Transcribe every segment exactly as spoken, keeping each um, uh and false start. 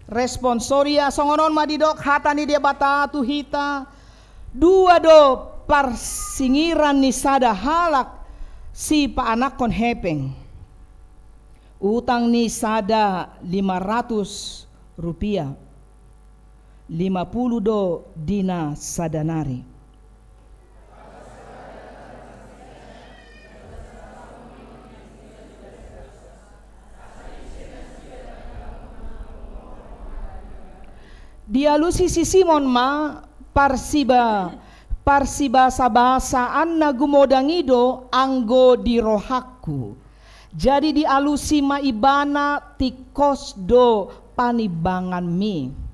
Responsoria, songon on ma didok hata ni Debata tu hita, dua do parsingiran ni sada halak sipaanakhon hepeng. Utang ni sada lima ratus rupiah, lima pulu do dina sadanari. Dialusi si Simon ma parsiba-, parsibasa-basaan na gumodang i do anggo di rohangku. Jadi dialusi ma ibana tingkos do panimbanganmi.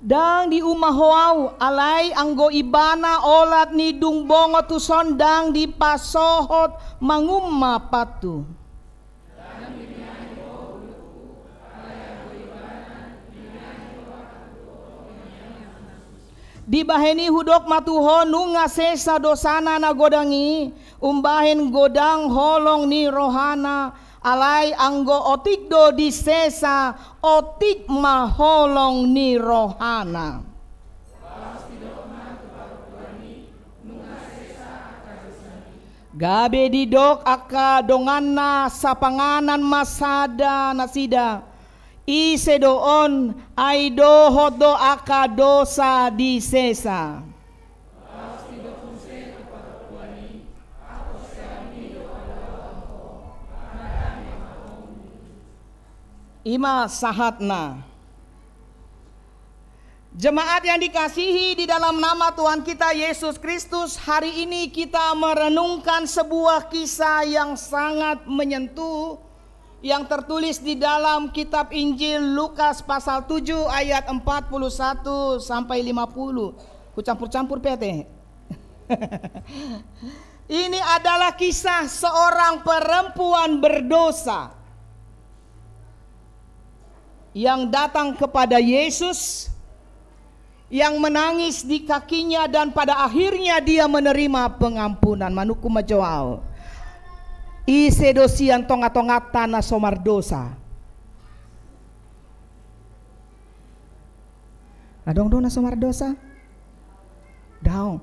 Ndang diumma ho ahu, alai anggo ibana olat ni dung bongot tuson ndang dipasohot mangumma pathu. Dibahen i hudok ma tu ho, nunga sesa dosana na godang i, umbahen godang holong ni rohana, alai anggo otik do disesa, otik ma holong ni rohana. Gabe didok angka donganna, sapanganan ma sada nasida. Ise do on, ai dohot do angka dosa disesa. I ma sahatna. Jemaat yang dikasihi di dalam nama Tuhan kita Yesus Kristus, hari ini kita merenungkan sebuah kisah yang sangat menyentuh yang tertulis di dalam kitab Injil Lukas pasal tujuh ayat empat puluh satu sampai lima puluh. Kucampur-campur pe ate. Ini adalah kisah seorang perempuan berdosa yang datang kepada Yesus, yang menangis di kakinya, dan pada akhirnya dia menerima pengampunan. Manungkun ma jo ahu. Ise do sian tonga-tonganta na so mardosa? Adong do na so mardosa? Daong.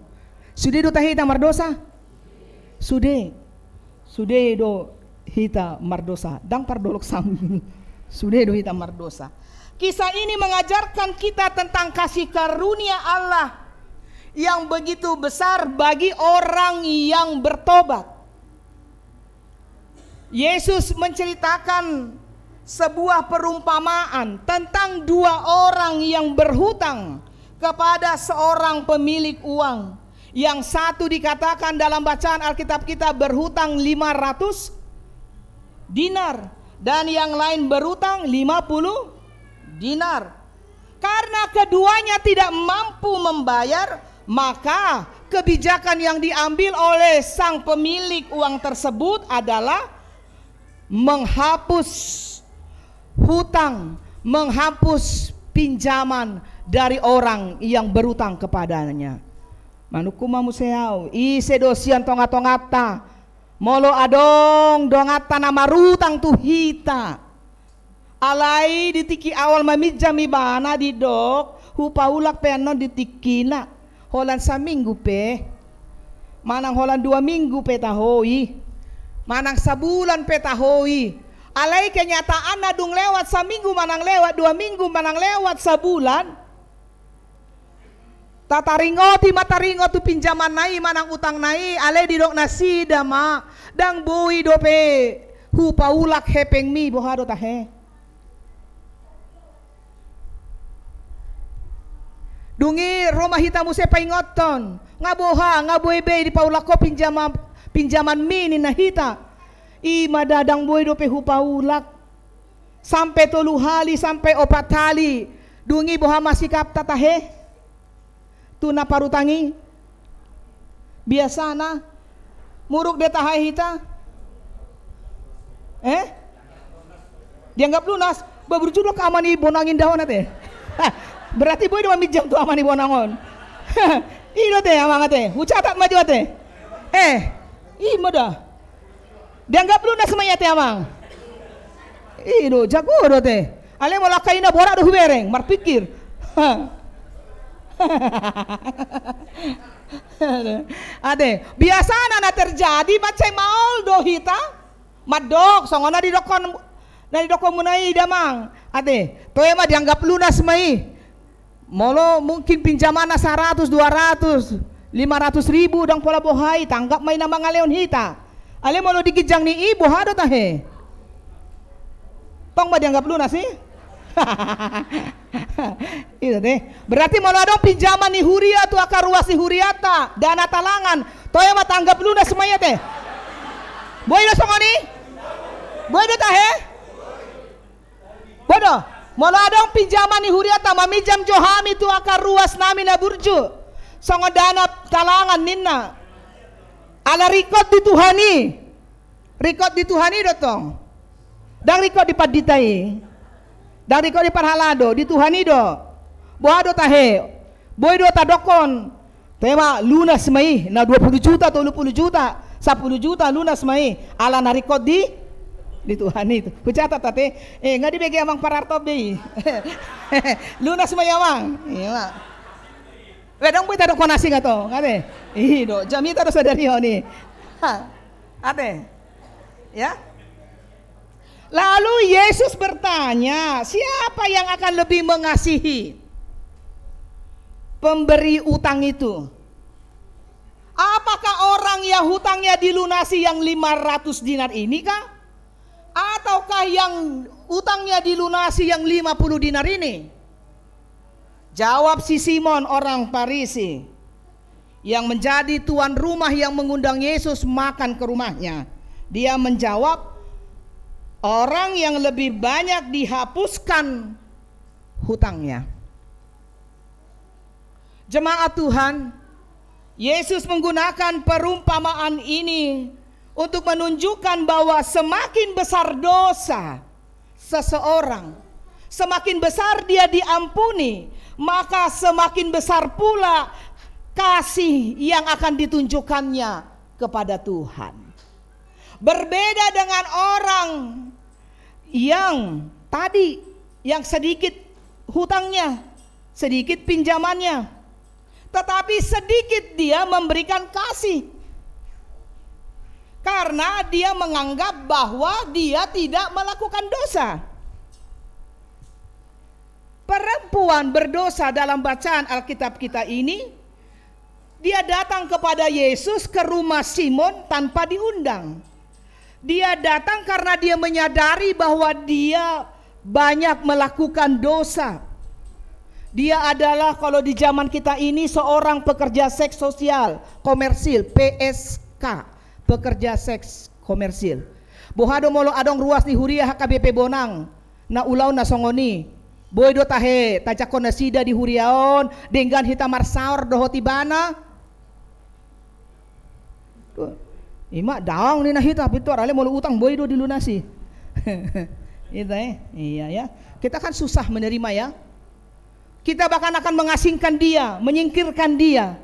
Sude do tahe hita mardosa? Sude. Sude do hita mardosa. Ndang pardolok sam. Sude do hita mardosa. Kisah ini mengajarkan kita tentang kasih karunia Allah yang begitu besar bagi orang yang bertobat. Yesus menceritakan sebuah perumpamaan tentang dua orang yang berhutang kepada seorang pemilik uang. Yang satu dikatakan dalam bacaan Alkitab kita berhutang lima ratus dinar, dan yang lain berhutang lima puluh dinar. Karena keduanya tidak mampu membayar, maka kebijakan yang diambil oleh sang pemilik uang tersebut adalah menghapus hutang, menghapus pinjaman dari orang yang berutang kepadanya. Manungkun ma muse ahu, ise do sian tonga-tonganta, molo adong donganta na marutang tu hita. Alai di tingki awal maminjam ibana didok, hupaulak pe annon di tingkina. Holan saminggu pe. Manang holan dua minggu pe taho i. Manang sabulan pe taho i. Alai kenyataanna dung lewat saminggu manang lewat dua minggu manang lewat sabulan. Tataringoti ma taringot tu pinjamanna i manang utangna i, alai didok nasida ma, ndang boi dope hupaulak hepengmi, boha do tahe. Dung i ro ma hita muse paingothon, nga boha, nga boi be dipaulak ho pinjama-, pinjamanmi ninna hita. I ma da ndang boi dope hupaulak. Sampe tolu hali, sampe opat hali. Dung i boha ma sikapta tahe tu na parutang i? Biasana Muruk do tahe hita? Eh? Dianggap lunas? Ba burju do ama ni bonang i da on ate. Berarti boi do maminjam tu ama ni bonang on. I do ate amang ate. Hucatat ma jo ate. Eh, i ma da. Dianggap lunas ma i ate amang. I do, jago do ate. Alai molo angka i na borat do hubereng, marpikir. Ate, biasana na terjadi mansai maol do hita. Mandok, songon na didokkon, na didokkonmuna i damang. Ate, toe ma dianggap lunas ma i. Molo mungkin pinjamanna saratus, dua ratus, lima ratus ribu, ndang pola boha i, tanggap ma i na mangalehon hita. Alai molo di ginjang ni i, boha do tahe? Tong ma dianggap lunas i? I do ate. Berarti molo adong pinjaman ni huria tu angka ruas ni hurianta, dana talangan, toe ma tanggap lunas ma i ate. Boi do songon i? Boi do tahe? Boi do, molo adong pinjaman ni hurianta, maminjam jo hami tu angka ruas nami na burju, songon dana talangan ninna. Ala ringkot di Tuhan i. Ringkot di Tuhan i do tong. Ndang ringkot di pandita i. Ndang ringkot di parhalado, di Tuhan i do. Boha do tahe? Boi do tadokkon. Toe ma lunas ma i, na dua puluh juta, tolu puluh juta, sapuluh juta, lunas ma i. Ala na ringkot di, di Tuhan i tu. Hucatat ate, eh, nga dibege amang Pararto be i. Lunas ma i amang. Iya ma. Be ndang boi tadokkon asing ato, nga ate. I do, jamita do sadari on i. Ha, ate. Ya. Lalu Yesus bertanya, siapa yang akan lebih mengasihi pemberi utang itu? Apakah orang yang hutangnya dilunasi yang lima ratus dinar ini kah? Ataukah yang utangnya dilunasi yang lima puluh dinar ini? Jawab si Simon orang Farisi, yang menjadi tuan rumah yang mengundang Yesus makan ke rumahnya. Dia menjawab, orang yang lebih banyak dihapuskan hutangnya. Jemaat Tuhan, Yesus menggunakan perumpamaan ini untuk menunjukkan bahwa semakin besar dosa seseorang, semakin besar dia diampuni, maka semakin besar pula kasih yang akan ditunjukkannya kepada Tuhan. Berbeda dengan orang yang tadi, yang sedikit hutangnya, sedikit pinjamannya, tetapi sedikit dia memberikan kasih. Karena dia menganggap bahwa dia tidak melakukan dosa. Perempuan berdosa dalam bacaan Alkitab kita ini, dia datang kepada Yesus ke rumah Simon tanpa diundang. Dia datang karena dia menyadari bahwa dia banyak melakukan dosa. Dia adalah, kalau di zaman kita ini, seorang pekerja seks sosial, komersil, P S K, pekerja seks komersil. Boha do molo adong ruas ni huria H K B P Bonang na ulaonna songon i? Boi do tahe tajangkon nasida di huria on, denggan hita marsaor dohot ibana? Ima daong ninna hita pintor, alai molo utang boi do dilunasi. Ita, eh? Iya ya. Kita kan susah menerima ya. Kita bahkan akan mengasingkan dia, menyingkirkan dia.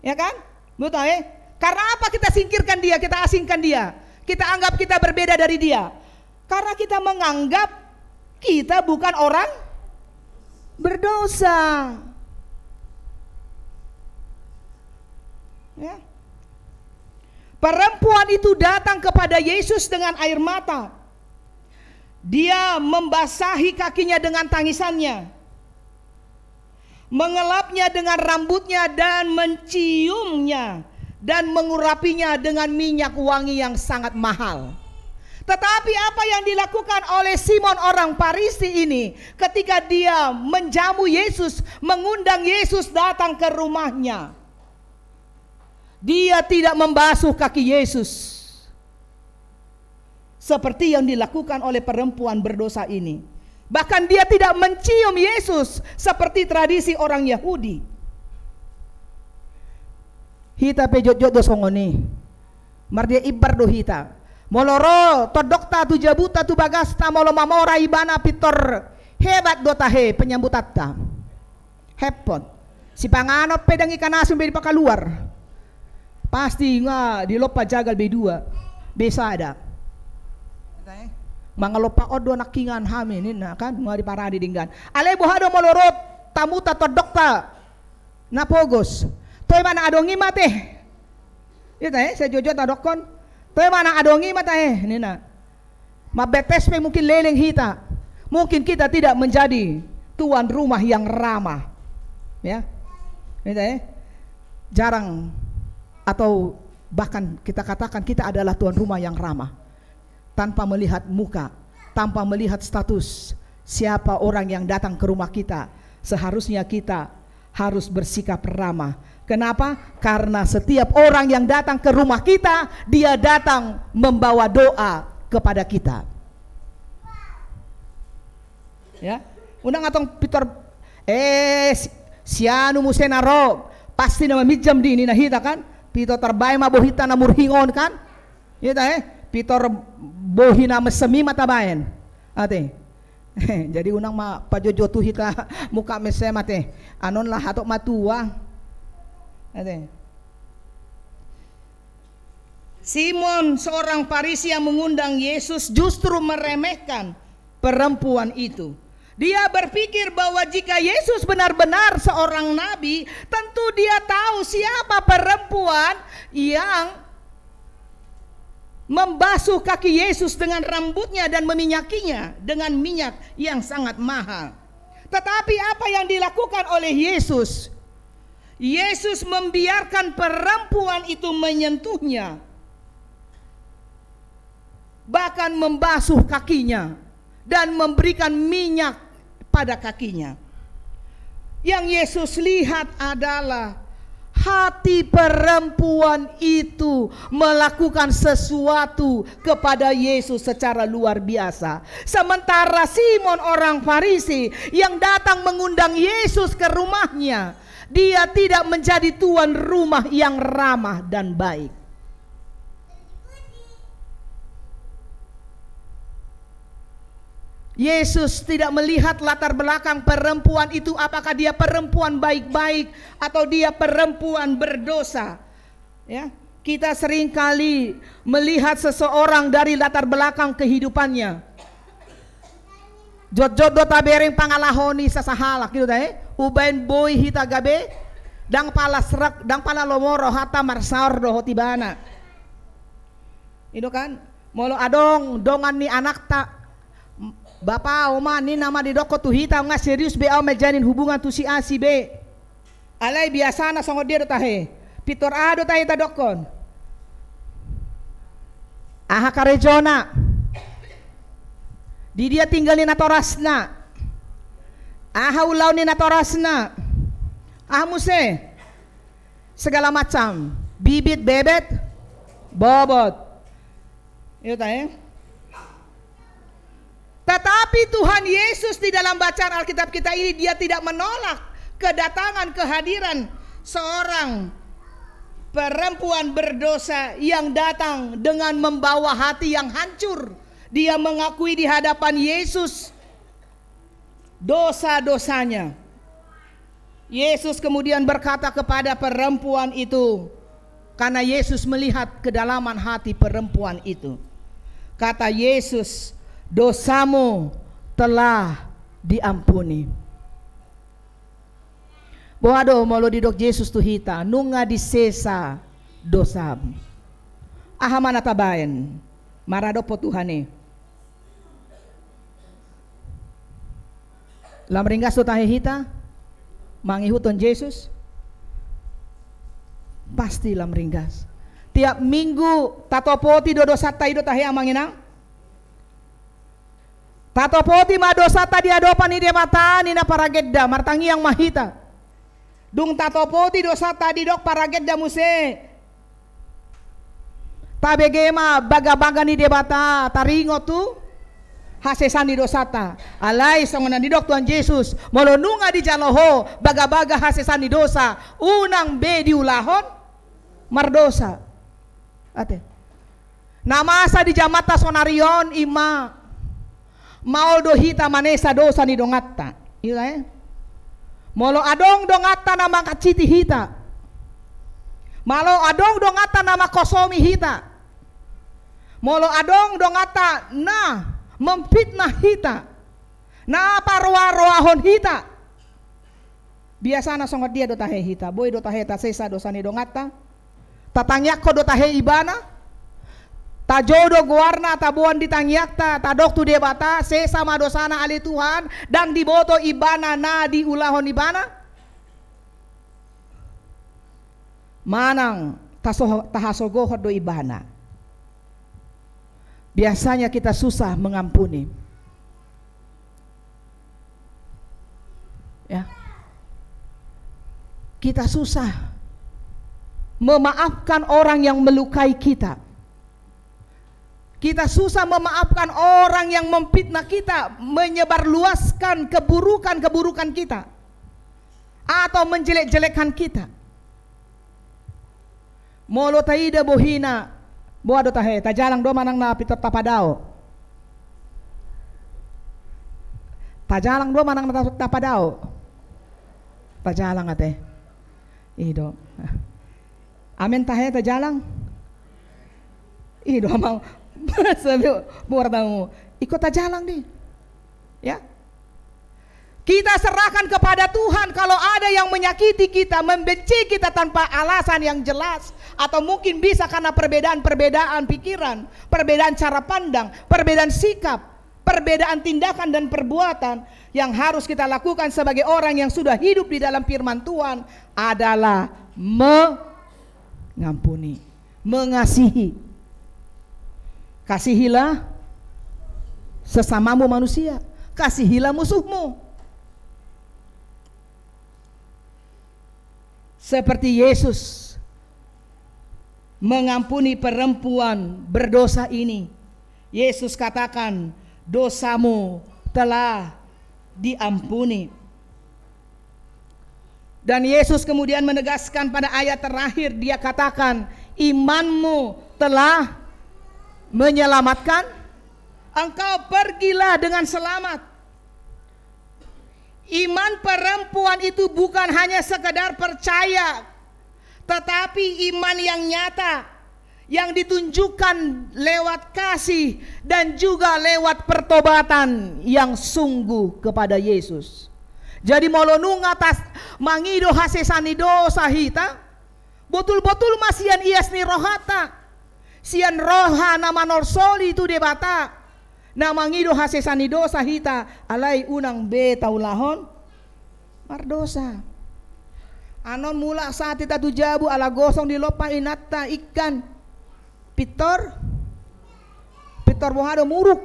Ya kan? Betul, eh? Karena apa kita singkirkan dia, kita asingkan dia? Kita anggap kita berbeda dari dia. Karena kita menganggap kita bukan orang berdosa. Ya. Perempuan itu datang kepada Yesus dengan air mata. Dia membasahi kakinya dengan tangisannya, mengelapnya dengan rambutnya dan menciumnya dan mengurapinya dengan minyak wangi yang sangat mahal. Tetapi apa yang dilakukan oleh Simon orang Farisi ini ketika dia menjamu Yesus, mengundang Yesus datang ke rumahnya? Dia tidak membasuh kaki Yesus seperti yang dilakukan oleh perempuan berdosa ini. Bahkan dia tidak mencium Yesus seperti tradisi orang Yahudi. Hita pe jotjot do songon i. Mardia imbar do hita. Molo ro tondongta tu jabunta tu bagasta, molo mamora ibana pintor hebat do tahe penyambutanta. Hepon. Sipanganon pe dang ikan asin be dipakaluar. Pasti nga dilompa jagal be dua, be sada. Mangalompa on do nangkingan hami ninna kan, nga diparade denggan. Alai boha do molo ro tamuta tondongta na pogos? Toe ma na adong i ma te. Ita e, sai jotjot tadokkon. Toe ma na adong i ma tahe ninna. Mambetes pe mungkin leleng hita. Mungkin kita tidak menjadi tuan rumah yang ramah. Ya. Ita e, jarang atau bahkan kita katakan kita adalah tuan rumah yang ramah. Tanpa melihat muka, tanpa melihat status, siapa orang yang datang ke rumah kita, seharusnya kita harus bersikap ramah. Kenapa? Karena setiap orang yang datang ke rumah kita, dia datang membawa doa kepada kita. Ya, unang antong pintor, eh, si, si anu muse na ro, pasti na maminjam di ninna hita kan? Pintor tarbaen ma bohinta na murhing on kan? Ita e, pintor bohi na mesem i ma tabaen. Ate. Jadi unang ma pajotjot tu hita muka mesem ate. Anon lahatok matua. Ate. Simon, seorang Farisi yang mengundang Yesus, justru meremehkan perempuan itu. Dia berpikir bahwa jika Yesus benar-benar seorang nabi, tentu dia tahu siapa perempuan yang membasuh kaki Yesus dengan rambutnya dan meminyakinya dengan minyak yang sangat mahal. Tetapi apa yang dilakukan oleh Yesus? Yesus membiarkan perempuan itu menyentuhnya, bahkan membasuh kakinya dan memberikan minyak pada kakinya. Yang Yesus lihat adalah hati perempuan itu melakukan sesuatu kepada Yesus secara luar biasa. Sementara Simon orang Farisi yang datang mengundang Yesus ke rumahnya, dia tidak menjadi tuan rumah yang ramah dan baik. Yesus tidak melihat latar belakang perempuan itu, apakah dia perempuan baik-baik atau dia perempuan berdosa. Ya, kita seringkali melihat seseorang dari latar belakang kehidupannya. Jotjot do tabereng pangalaho ni sasahalak, gitu ta, eh? Umbaen boi hita gabe, ndang pala srek, ndang pala lomo rohanta marsaor dohot ibana. I do kan? Molo adong dongan ni anakta, bapa, oma, ninna ma didokkon tu hita, nga serius be au manjalin hubungan tu si A si B. Alai biasana songon dia do tahe? Pintor aha do tahe tadokkon? Aha karejona? Di dia tinggal ni natorasna? Aha ulaon ni natorasna? Aha muse? Segala macam. Bibit, bebet, bobot. I do tahe? Tetapi Tuhan Yesus di dalam bacaan Alkitab kita ini, dia tidak menolak kedatangan, kehadiran seorang perempuan berdosa yang datang dengan membawa hati yang hancur. Dia mengakui di hadapan Yesus dosa-dosanya. Yesus kemudian berkata kepada perempuan itu, karena Yesus melihat kedalaman hati perempuan itu. Kata Yesus, "Dosamu telah diampuni." Boha do molo didok Jesus tu hita, "Nunga disesa dosam." Aha ma na tabaen? Maradophon Tuhan i. Lam ringgas do tahe hita mangihuthon Jesus? Pasti lam ringgas. Tiap minggu tatopoti do dosanta i do tahe, amang inang? Tatopoti ma dosanta di adopan ni Debata, ninna paragenda, martangiang ma hita. Dung tatopoti dosanta, didok paragenda muse, tabege ma bagabaga ni Debata, taringot tu hasesaan ni dosanta. Alai songon na nidok Tuhan Jesus, molo nunga dijalo ho bagabaga hasesaan ni dosa, unang be diulahon mardosa. Ate. Na masa di jamanta saonari on i ma, maol do hita manesa dosa ni donganta. Ita, eh? Molo adong donganta na manganciti hita, molo adong donganta na mangkosomi hita, molo adong donganta na memfitnah hita, na paroa-roahon hita, biasana songon dia do tahe hita? Boi do tahe tasesa dosa ni donganta? Tatangiangkon do tahe ibana? Tajou do goarna taboan di tangiangta, tadok tu Debata, sesa ma dosana ale Tuhan, ndang diboto ibana na diulahon ibana? Manang taso-, tahasogohon do ibana? Biasanya kita susah mengampuni. Ya. Kita susah memaafkan orang yang melukai kita. Kita susah memaafkan orang yang memfitnah kita, menyebarluaskan keburukan-keburukan kita, atau menjelek-jelekkan kita. Molo taida bohina, boha do tahe, tajalang do manang na pintor tapadao? Tajalang do manang na ta-, tapadao? Tajalang ate. I do. Amen tahe, tajalang. I do amang. Sabi bortamu. Iko tajalang di. Ya. Kita serahkan kepada Tuhan. Kalau ada yang menyakiti kita, membenci kita tanpa alasan yang jelas, atau mungkin bisa karena perbedaan-perbedaan pikiran, perbedaan cara pandang, perbedaan sikap, perbedaan tindakan dan perbuatan, yang harus kita lakukan sebagai orang yang sudah hidup di dalam firman Tuhan adalah mengampuni, mengasihi. Kasihilah sesamamu manusia, kasihilah musuhmu. Seperti Yesus mengampuni perempuan berdosa ini. Yesus katakan, "Dosamu telah diampuni." Dan Yesus kemudian menegaskan pada ayat terakhir, Dia katakan, "Imanmu telah menyelamatkan engkau, pergilah dengan selamat." Iman perempuan itu bukan hanya sekedar percaya, tetapi iman yang nyata, yang ditunjukkan lewat kasih dan juga lewat pertobatan yang sungguh kepada Yesus. Jadi, molo nunga tas mangido hasesaan ni dosa hita, botul-botul ma sian ias ni rohanta, sian roha na manolsoli tu Debata, na mangido hasesaan ni dosa hita, alai unang be taulahon mardosa. Anon mulak sahat hita tu jabu ala gosong dilompa inanta ikan. Pintor, pintor boha do, muruk.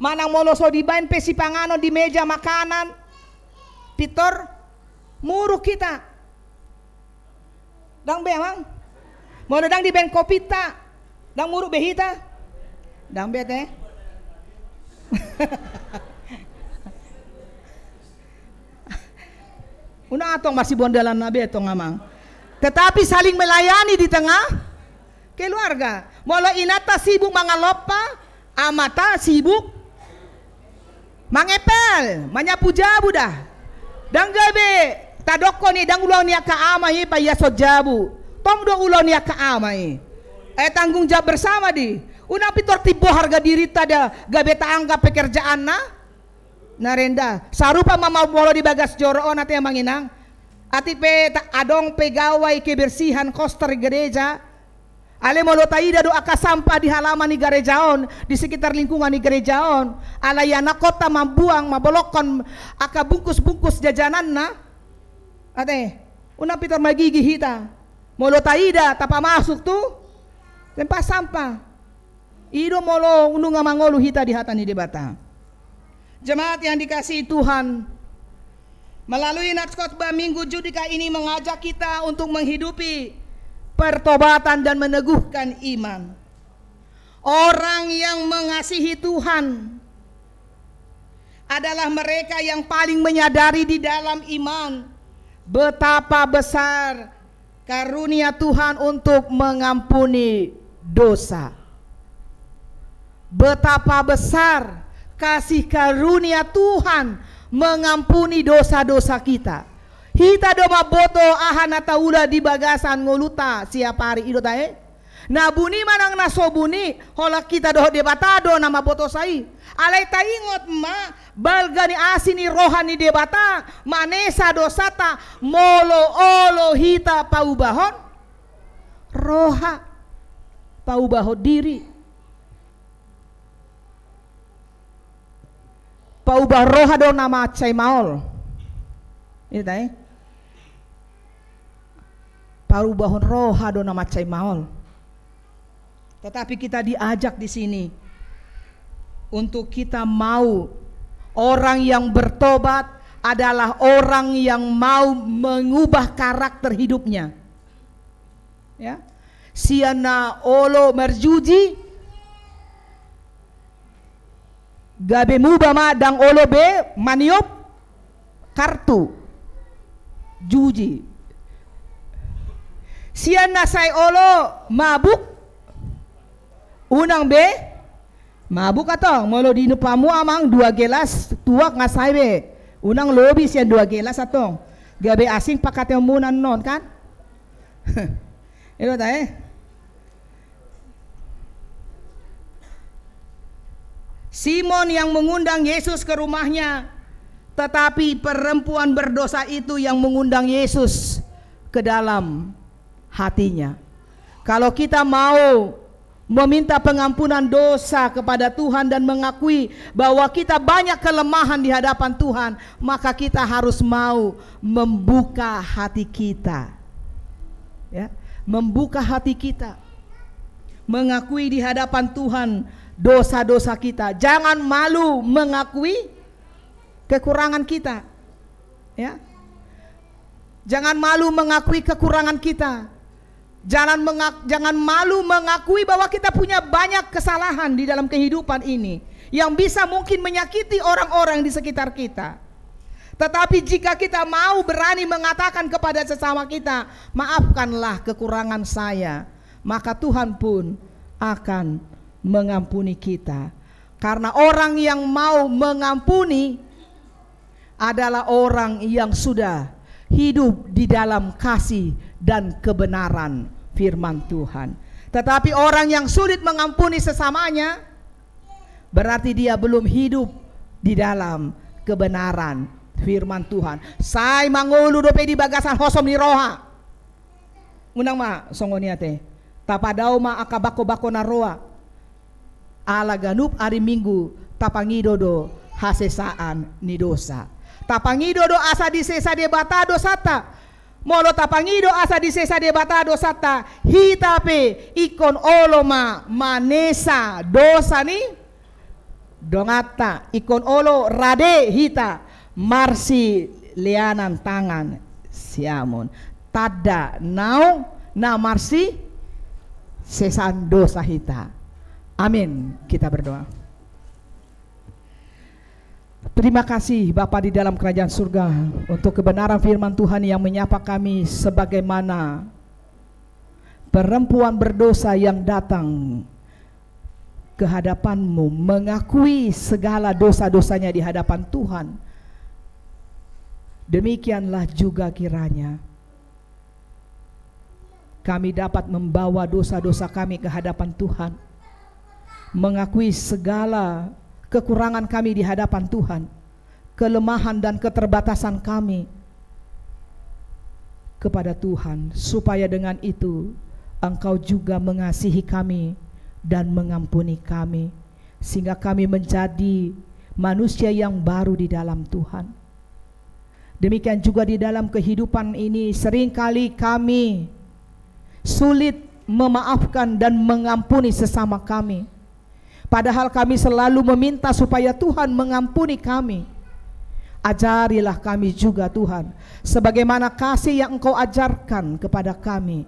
Manang molo so dibaen pe sipanganon di meja makanan, pintor muruk hita. Ndang be, amang? Molo ndang dibaen kopinta, ndang muruk be hita? Ndang be, ate? Unang antong masiboan dalan na be tong, amang. Tetapi saling melayani di tengah keluarga. Molo inanta sibuk mangalompa, amanta sibuk mangepel, manyapu jabu da. Ndang gabe tadokkon i, ndang ulaon ni angka ama i paiashon jabu. Tong do ulaon ni angka ama i. Eh, tanggung jawab bersama di. Unang pintor timbo harga dirinta da, gabe taanggap pekerjaanna na rendah. Sarupa ma molo di bagas joro on, ate, amang inang. Atik pe ta-, adong pegawai kebersihan koster gereja. Alai molo taida do angka sampah di halaman ni gareja on, di sekitar lingkungan ni gareja on, ala ianakhonta mambuang, mambolokhon angka bungkus-bungkus jajananna, ate, unang pintor magigi hita. Molo taida, tapamasuk tu tempat sampah. I do molo nunga mangolu hita di hata ni Debata. Jemaat yang dikasihi Tuhan, melalui nats khotbah Minggu Judika ini mengajak kita untuk menghidupi pertobatan dan meneguhkan iman. Orang yang mengasihi Tuhan adalah mereka yang paling menyadari di dalam iman betapa besar karunia Tuhan untuk mengampuni dosa. Betapa besar kasih karunia Tuhan mengampuni dosa-dosa kita. Hita do mamboto aha na taula di bagasan ngolunta siap ari, i do tahe. Na buni manang na so buni, holan hita dohot Debata do na mambotosa i. Alai taingot ma, balga ni asi ni roha ni Debata manesa dosanta, molo olo hita paubahon roha, paubahon diri. Paubahon roha do na mansai maol. I do tahe. Paubahon roha do na mansai maol. Tetapi kita diajak di sini untuk kita mau, orang yang bertobat adalah orang yang mau mengubah karakter hidupnya. Ya. Sian na olo marjuji, gabe muba ma, ndang olo be maniop kartu. Juji. Sian na sai olo mabuk, unang be mabuk, atong. Molo diinum hamu, amang, dua gelas tuak nga sae be. Unang lobi sian dua gelas, atong. Gabe asing pangkataion muna annon, kan? I do tahe. Simon yang mengundang Yesus ke rumahnya, tetapi perempuan berdosa itu yang mengundang Yesus ke dalam hatinya. Kalau kita mau meminta pengampunan dosa kepada Tuhan dan mengakui bahwa kita banyak kelemahan di hadapan Tuhan, maka kita harus mau membuka hati kita. Ya, membuka hati kita. Mengakui di hadapan Tuhan dosa-dosa kita. Jangan malu mengakui kekurangan kita. Ya. Jangan malu mengakui kekurangan kita. Jangan mengak-, jangan malu mengakui bahwa kita punya banyak kesalahan di dalam kehidupan ini yang bisa mungkin menyakiti orang-orang di sekitar kita. Tetapi jika kita mau berani mengatakan kepada sesama kita, "Maafkanlah kekurangan saya," maka Tuhan pun akan mengampuni kita. Karena orang yang mau mengampuni adalah orang yang sudah hidup di dalam kasih dan kebenaran firman Tuhan. Tetapi orang yang sulit mengampuni sesamanya, berarti dia belum hidup di dalam kebenaran firman Tuhan. Sai mangolu dope di bagasan hosom ni roha. Unang ma songon i ate. Tapadao ma angka bangkobangko na roa. Ala ganup ari Minggu tapangido do hasesaan ni dosa. Tapangido do asa disesa Debata dosanta. Molo tapangido asa disesa Debata dosanta, hita pe ingkon olo ma manesa dosa ni donganta, ingkon olo rade hita marsileanan tangan siamun. Tanda naung na marsisesan dosa hita. Amin. Kita berdoa. Terima kasih, Bapa di dalam kerajaan surga, untuk kebenaran firman Tuhan yang menyapa kami sebagaimana perempuan berdosa yang datang ke hadapan-Mu, mengakui segala dosa-dosanya di hadapan Tuhan. Demikianlah juga kiranya kami dapat membawa dosa-dosa kami ke hadapan Tuhan, mengakui segala kekurangan kami di hadapan Tuhan, kelemahan dan keterbatasan kami kepada Tuhan, supaya dengan itu Engkau juga mengasihi kami dan mengampuni kami, sehingga kami menjadi manusia yang baru di dalam Tuhan. Demikian juga di dalam kehidupan ini, seringkali kami sulit memaafkan dan mengampuni sesama kami. Padahal kami selalu meminta supaya Tuhan mengampuni kami. Ajarilah kami juga, Tuhan, sebagaimana kasih yang Engkau ajarkan kepada kami.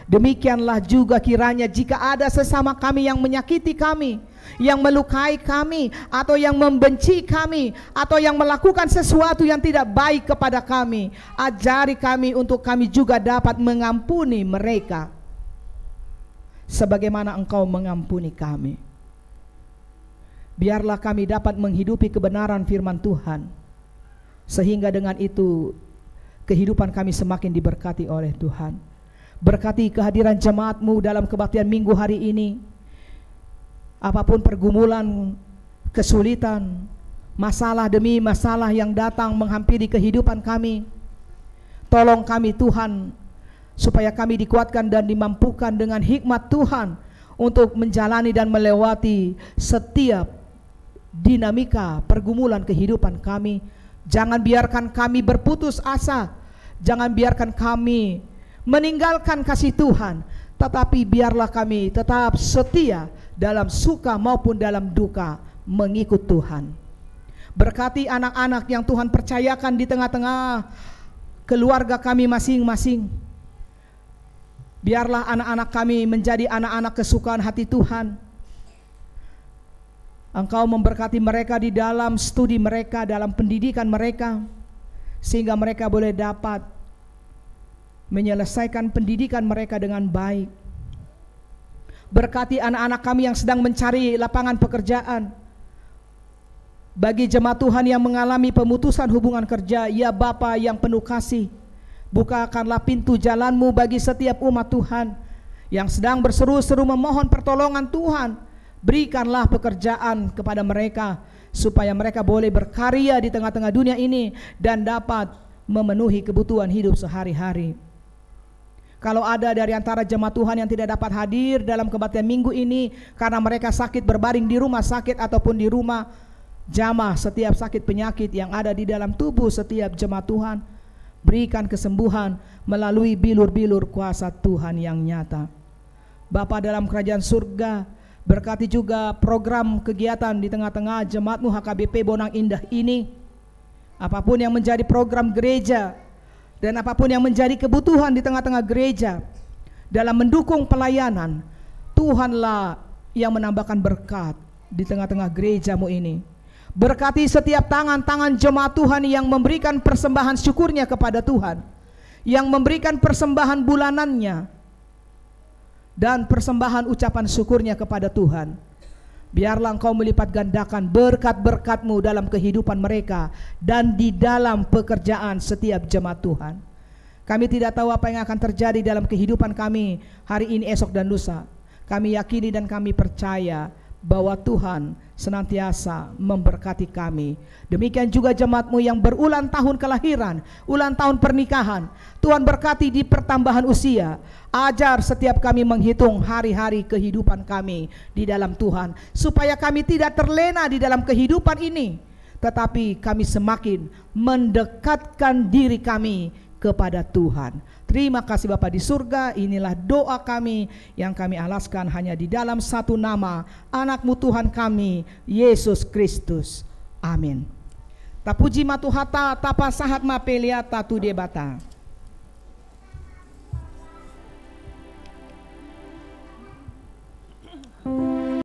Demikianlah juga kiranya jika ada sesama kami yang menyakiti kami, yang melukai kami, atau yang membenci kami, atau yang melakukan sesuatu yang tidak baik kepada kami, ajari kami untuk kami juga dapat mengampuni mereka, sebagaimana Engkau mengampuni kami. Biarlah kami dapat menghidupi kebenaran firman Tuhan, sehingga dengan itu kehidupan kami semakin diberkati oleh Tuhan. Berkati kehadiran jemaat-Mu dalam kebaktian Minggu hari ini. Apapun pergumulan, kesulitan, masalah demi masalah yang datang menghampiri kehidupan kami, tolong kami, Tuhan, supaya kami dikuatkan dan dimampukan dengan hikmat Tuhan untuk menjalani dan melewati setiap dinamika pergumulan kehidupan kami. Jangan biarkan kami berputus asa. Jangan biarkan kami meninggalkan kasih Tuhan. Tetapi biarlah kami tetap setia dalam suka maupun dalam duka mengikut Tuhan. Berkati anak-anak yang Tuhan percayakan di tengah-tengah keluarga kami masing-masing. Biarlah anak-anak kami menjadi anak-anak kesukaan hati Tuhan. Engkau memberkati mereka di dalam studi mereka, dalam pendidikan mereka, sehingga mereka boleh dapat menyelesaikan pendidikan mereka dengan baik. Berkati anak-anak kami yang sedang mencari lapangan pekerjaan. Bagi jemaat Tuhan yang mengalami pemutusan hubungan kerja, ya Bapa yang penuh kasih, bukakanlah pintu jalan-Mu bagi setiap umat Tuhan yang sedang berseru-seru memohon pertolongan Tuhan. Berikanlah pekerjaan kepada mereka, supaya mereka boleh berkarya di tengah-tengah dunia ini dan dapat memenuhi kebutuhan hidup sehari-hari. Kalau ada dari antara jemaat Tuhan yang tidak dapat hadir dalam kebaktian Minggu ini karena mereka sakit berbaring di rumah sakit ataupun di rumah, jamah setiap sakit penyakit yang ada di dalam tubuh setiap jemaat Tuhan. Berikan kesembuhan melalui bilur-bilur kuasa Tuhan yang nyata. Bapa dalam kerajaan surga, berkati juga program kegiatan di tengah-tengah jemaat-Mu H K B P Bonang Indah ini. Apapun yang menjadi program gereja dan apapun yang menjadi kebutuhan di tengah-tengah gereja dalam mendukung pelayanan, Tuhanlah yang menambahkan berkat di tengah-tengah gereja-Mu ini. Berkati setiap tangan-tangan jemaat Tuhan yang memberikan persembahan syukurnya kepada Tuhan, yang memberikan persembahan bulanannya, dan persembahan ucapan syukurnya kepada Tuhan. Biarlah Engkau melipat gandakan berkat-berkat-Mu dalam kehidupan mereka dan di dalam pekerjaan setiap jemaat Tuhan. Kami tidak tahu apa yang akan terjadi dalam kehidupan kami hari ini, esok, dan lusa. Kami yakini dan kami percaya bahwa Tuhan senantiasa memberkati kami. Demikian juga jemaat-Mu yang berulang tahun kelahiran, ulang tahun pernikahan. Tuhan berkati di pertambahan usia. Ajar setiap kami menghitung hari-hari kehidupan kami di dalam Tuhan, supaya kami tidak terlena di dalam kehidupan ini, tetapi kami semakin mendekatkan diri kami kepada Tuhan. Terima kasih Bapa di surga, inilah doa kami yang kami alaskan hanya di dalam satu nama, Anak-Mu Tuhan kami, Yesus Kristus. Amin. Tapuji ma Tuhanta, tapasahat ma peleanta tu Debata.